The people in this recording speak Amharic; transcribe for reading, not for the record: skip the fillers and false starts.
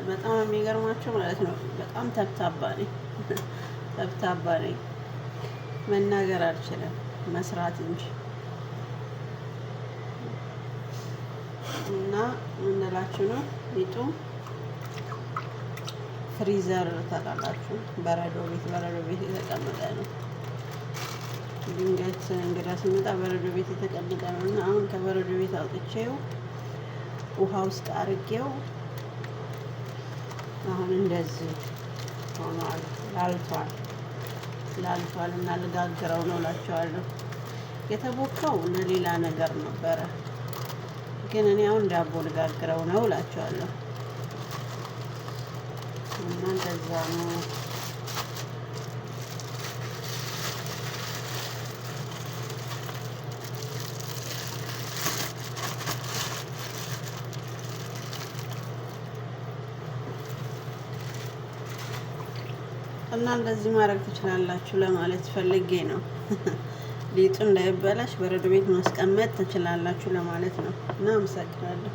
በጣም የሚገርማቸው ማለት ነው። በጣም ተብታባ ነኝ፣ ተብታባ ነኝ። መናገር አልችልም መስራት እንጂ። እና ምንላችሁ ነው፣ ሊጡ freezer ታውቃላችሁ፣ በረዶ ቤት የተቀመጠ ነው። ድንገት እንግዳ ሲመጣ በረዶ ቤት የተቀመጠ ነው። እና አሁን ከበረዶ ቤት አውጥቼው ውሃ ውስጥ አርጌው አሁን እንደዚህ ሆኗል። ላልቷል፣ ላልቷል እና ልጋግረው ነው እላቸዋለሁ። የተቦካው ለሌላ ነገር ነበረ፣ ግን እኔ አሁን ዳቦ ልጋግረው ነው እላቸዋለሁ። እና እንደዛ ነው። እና እንደዚህ ማድረግ ትችላላችሁ ለማለት ፈልጌ ነው። ሊጡ እንዳይበላሽ በረዶ ቤት ማስቀመጥ ትችላላችሁ ለማለት ነው። እና አመሰግናለሁ።